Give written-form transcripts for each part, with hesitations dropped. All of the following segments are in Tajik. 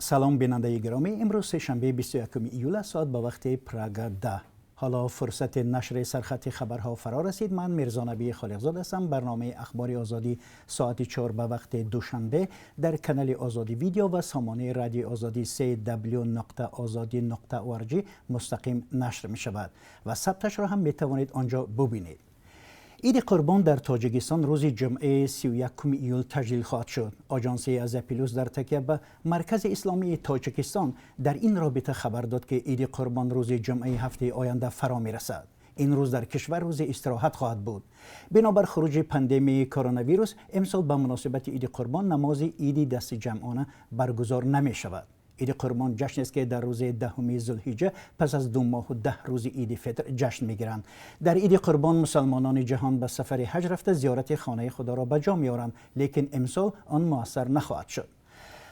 Салом, бинандаи гиромӣ. Имрӯз сешанбе, 21 июл аст, соат ба вақти Прага 10. Ҳоло фурсати нашри сархати хабарҳо фаро расид. Ман Мирзонабии Холиқзод ҳастам. Барномаи Ахбори Озодӣ соати 4 ба вақти Душанбе дар канали Озодӣ Видео ва сомонаи Радиои Озодӣ cw.ozodi.org мустақим нашр мешавад ва сабташро ҳам метавонед он ҷо бубинед. Иди Қурбон дар Тоҷикистон рӯзи ҷумъаи 31 июл таҷлил хоҳад шуд. Оҷонсии Азия Плюс дар такя ба Маркази Исломии Тоҷикистон дар ин робита хабар дод, ки Иди Қурбон рӯзи ҷумъаи ҳафтаи оянда фаро мерасад. Ин рӯз дар кишвар рӯзи истироҳат хоҳад буд. Бинобар хуруҷи пандемияи коронавирус, имсол ба муносибати Иди Қурбон намози иди дастиҷамъона баргузор намешавад. Иди Қурбон ҷашнест, ки дар рӯзи 10-уми Зулҳиҷа пас аз 2 моҳу 10 рӯзи Иди Фитр ҷашн мегиранд. Дар Иди Қурбон мусалмонони ҷаҳон ба сафари ҳаҷ рафта, зиёрати хонаи Худоро ба ҷо меоранд, лекин имсол он муассар нахоҳад шуд.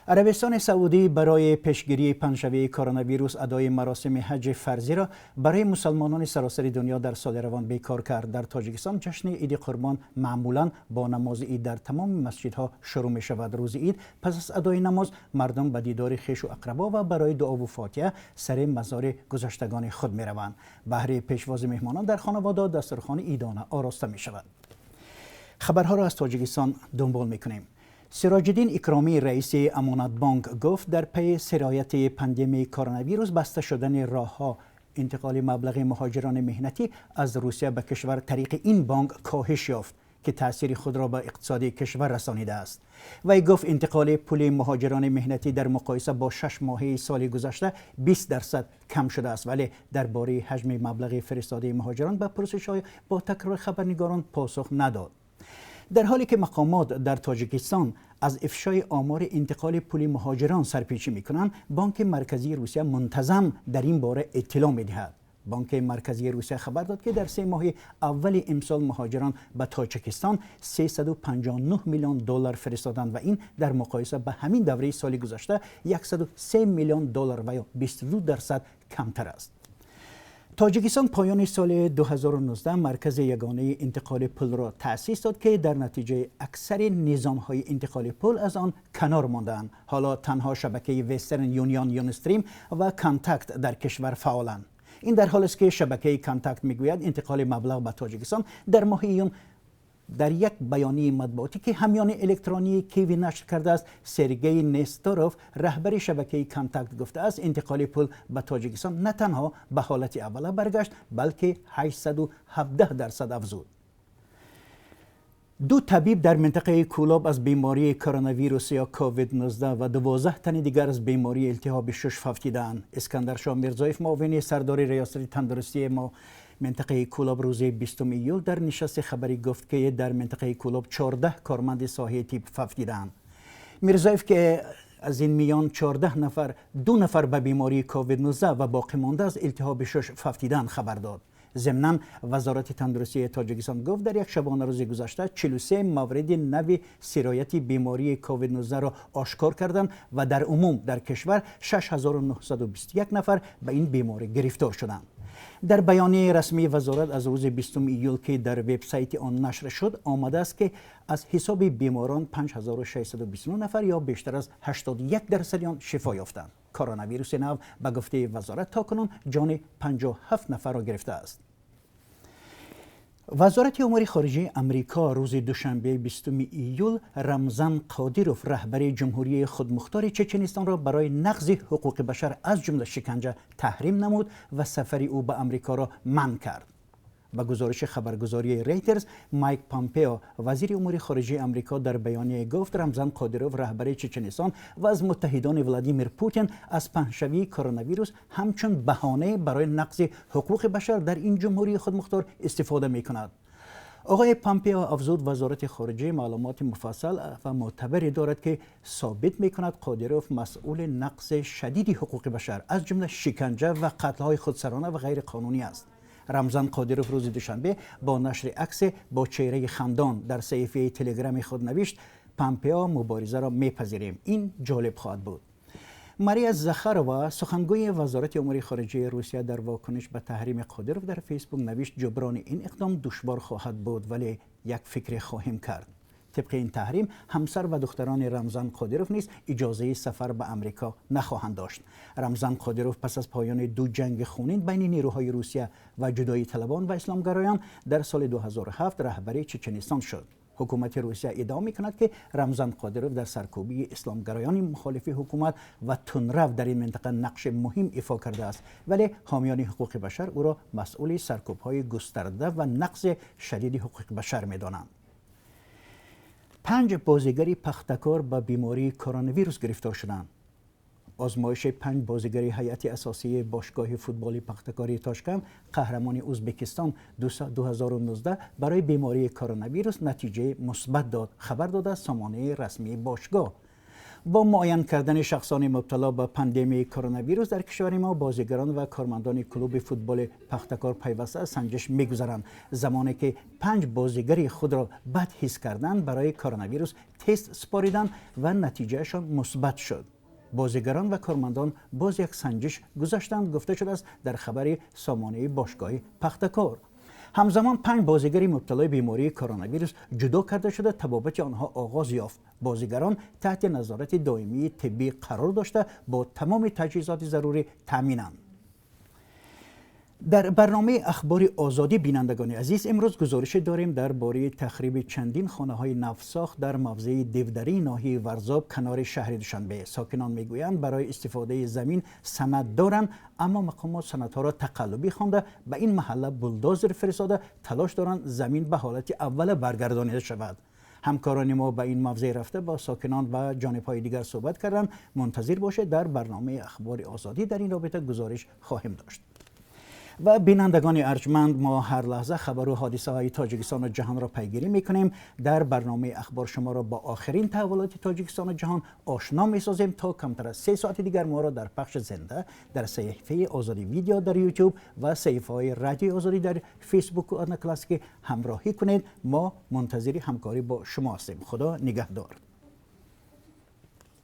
Арабистони Саудӣ барои пешгирии паҳншавии коронавирус адои маросими ҳаҷи фарзиро барои мусалмонони саросари дунё дар соли равон бекор кард. Дар Тоҷикистон ҷашни Иди Қурбон маъмулан бо намози ид дар тамоми масҷидҳо шурӯъ мешавад. Рӯзи ид пас аз адои намоз мардум ба дидори хешу ақрабо ва барои дуову фотиҳа сари мазори гузаштагони худ мераванд. Баҳри пешвози меҳмонон дар хонавода дастурхони идона ороста мешавад. Хабарҳоро аз Тоҷикистон дунбол мекунем. Сироҷиддин Икромӣ, раиси Амонатбонк, гуфт, дар пайи сирояти пандемияи коронавирус, баста шудани роҳҳо, интиқоли маблағи муҳоҷирони меҳнатӣ аз Русия ба кишвар тариқи ин бонк коҳиш ёфт, ки таъсири худро ба иқтисоди кишвар расонидааст. Вай гуфт, интиқоли пули муҳоҷирони меҳнатӣ дар муқоиса бо 6 моҳаи соли гузашта 20% кам шудааст, вале дар бораи ҳаҷми маблағи фиристодаи муҳоҷирон ба пурсишҳои бо такрори хабарнигорон посух надод. Дар ҳоле ки мақомот дар Тоҷикистон аз ифшои омори интиқоли пули муҳоҷирон сарпечӣ мекунанд, Бонки Марказии Русия мунтазам дар ин бора иттилоъ медиҳад. Бонки Марказии Русия хабар дод, ки дар 3 моҳи аввали имсол муҳоҷирон ба Тоҷикистон 359 миллион доллар фиристоданд ва ин дар муқоиса ба ҳамин давраи соли гузашта 103 миллион доллар ва ё 22% камтар аст. Тоҷикистон поёни соли 2019 маркази ягонаи интиқоли пулро таъсис дод, ки дар натиҷаи аксари низомҳои интиқоли пул аз он канор мондаанд. Ҳоло танҳо шабакаи Вестерн Юнион, Юнистрим ва Контакт дар кишвар фаъоланд. Ин дар ҳолест, ки шабакаи Контакт мегӯяд, интиқоли маблағ ба Тоҷикистон дар моҳи июн. Дар як баёнияи матбуотӣ, ки ҳамёни электронии Киви нашр кардааст, Сергей Несторов, раҳбари шабакаи Контакт, гуфтааст, интиқоли пул ба Тоҷикистон на танҳо ба ҳолати аввала баргашт, балки 817% афзуд. Ду табиб дар минтақаи Кӯлоб аз бемории коронавирус ё ковид-19 ва 12 тани дигар аз бемории илтиҳоби шуш фавтидаанд. Искандаршоҳ Мирзоев, муовини сардори риёсати тандурустии мо минтақаи Кӯлоб, рӯзи 20 июл дар нишасти хабарӣ гуфт, ки дар минтақаи Кӯлоб 14 корманди соҳаи тиб фавтидаанд. Мирзоев, ки аз ин миён 14 нафар, ду нафар ба бемории ковид-19 ва боқӣ монда аз илтиҳоби шуш фавтидаанд, хабар дод. Зимнан, Вазорати тандурустии Тоҷикистон гуфт, дар як шабонарӯзи гузашта 43 мавриди нави сирояти бемории ковид-19-ро ошкор карданд ва дар умум дар кишвар 6921 нафар ба ин беморӣ гирифтор шуданд. Дар баёнияи расмии вазорат аз рӯзи 20 июл, ки дар вебсайти он нашр шуд, омадааст, ки аз ҳисоби беморон 5629 нафар ё бештар аз 81 дарсади он шифо ёфтанд. Коронавируси нав, ба гуфтаи вазорат, то кунун ҷони 57 нафарро гирифтааст. Вазорати умури хориҷаи Амрико рӯзи душанбе, 20 июл, Рамзан Қодиров, раҳбари Ҷумҳурии Худмухтори Чеченистонро барои нақзи ҳуқуқи башар, аз ҷумла шиканҷа, таҳрим намуд ва сафари ӯ ба Амрикоро манъ кард. Ба гузориши хабаргузории Рейтерс, Майк Помпео, вазири умури хориҷаи Амрико, дар баёние гуфт, Рамзан Қодиров, раҳбари Чеченистон ва аз муттаҳидони Владимир Путин, аз паҳншавии коронавирус ҳамчун баҳонае барои нақзи ҳуқуқи башар дар ин ҷумҳурии худмухтор истифода мекунад. Оғои Помпео афзуд, Вазорати хориҷа маълумоти муфассал ва мӯътабаре дорад, ки собит мекунад, Қодиров масъули нақзи шадиди ҳуқуқи башар, аз ҷумла шиканҷа ва қатлҳои худсарона ва ғайриқонунӣ аст. Рамзан Қодиров рӯзи душанбе бо нашри аксе бо чеҳраи хандон дар саҳифаи Телеграми худ навишт: «Помпео, муборизаро мепазирем, ин ҷолиб хоҳад буд». Мария Захарова, сухангӯи Вазорати умури хориҷаи Русия, дар вокуниш ба таҳрими Қодиров дар Фейсбук навишт, ҷуброни ин иқдом душвор хоҳад буд, вале як фикре хоҳем кард. Тибқи ин таҳрим, ҳамсар ва духтарони Рамзан Қодиров низ иҷозаи сафар ба Амрико нахоҳанд дошт. Рамзан Қодиров пас аз поёни ду ҷанги хунин байни нерӯҳои Русия ва ҷудоиталабон ва исломгароён дар соли 2007 раҳбари Чеченистон шуд. Ҳукумати Русия иддао мекунад, ки Рамзан Қодиров дар саркӯбии исломгароёни мухолифи ҳукумат ва тундрав дар ин минтақа нақши муҳим ифо кардааст, вале ҳомиёни ҳуқуқи башар ӯро масъули саркӯбҳои густарда ва нақзи шадиди ҳуқуқи башар медонанд. Панҷ бозигари Пахтакор ба бемории коронавирус гирифтор шуданд. Озмоиши панҷ бозигари ҳайати асосии бошгоҳи футболи Пахтакори Тошканд, қаҳрамони Ӯзбекистон 2019, барои бемории коронавирус натиҷаи мусбат дод, хабар додааст сомонаи расмии бошгоҳ. Бо муайян кардани шахсони мубтало ба пандемияи коронавирус дар кишвари мо, бозигарон ва кормандони клуби футболи Пахтакор пайваста аз санҷиш мегузаранд. Замоне ки панҷ бозигари худро бад ҳис карданд, барои коронавирус тест супориданд ва натиҷаашон мусбат шуд. Бозигарон ва кормандон боз як санҷиш гузаштанд, гуфта шудааст дар хабари сомонаи бошгоҳи Пахтакор. Ҳамзамон панҷ бозигари мубталои бемории коронавирус ҷудо карда шуда, табобати онҳо оғоз ёфт. Бозигарон таҳти назорати доимии тиббӣ қарор дошта, бо тамоми таҷҳизоти зарурӣ таъминанд. Дар барномаи Ахбори Озодӣ, бинандагони азиз, имрӯз гузорише дорем дар бораи тахриби чандин хонаҳои навсохт дар мавзеи Девдарии ноҳияи Варзоб, канори шаҳри Душанбе. Сокинон мегӯянд, барои истифодаи замин санад доранд, аммо мақомот санадҳоро тақаллубӣ хонда, ба ин маҳалла булдозер фиристода, талош доранд замин ба ҳолати аввала баргардонида шавад. Ҳамкорони мо ба ин мавзеъ рафта, бо сокинон ва ҷонибҳои дигар суҳбат карданд. Мунтазир бошед, дар барномаи Ахбори Озодӣ дар ин робита гузориш хоҳем дошт. Ва бинандагони арҷманд, мо ҳар лаҳза хабару ҳодисаҳои Тоҷикистону ҷаҳонро пайгирӣ мекунем. Дар барномаи Ахбор шуморо бо охирин таҳаввулоти Тоҷикистону ҷаҳон ошно месозем. То камтар аз 3 соати дигар моро дар пахши зинда дар саҳифаи Озодӣ Видео дар Ютуб ва саҳифаҳои Радиои Озодӣ дар Фейсбуку Одноклассники ҳамроҳӣ кунед. Мо мунтазири ҳамкорӣ бо шумо ҳастем. Худо нигаҳдор.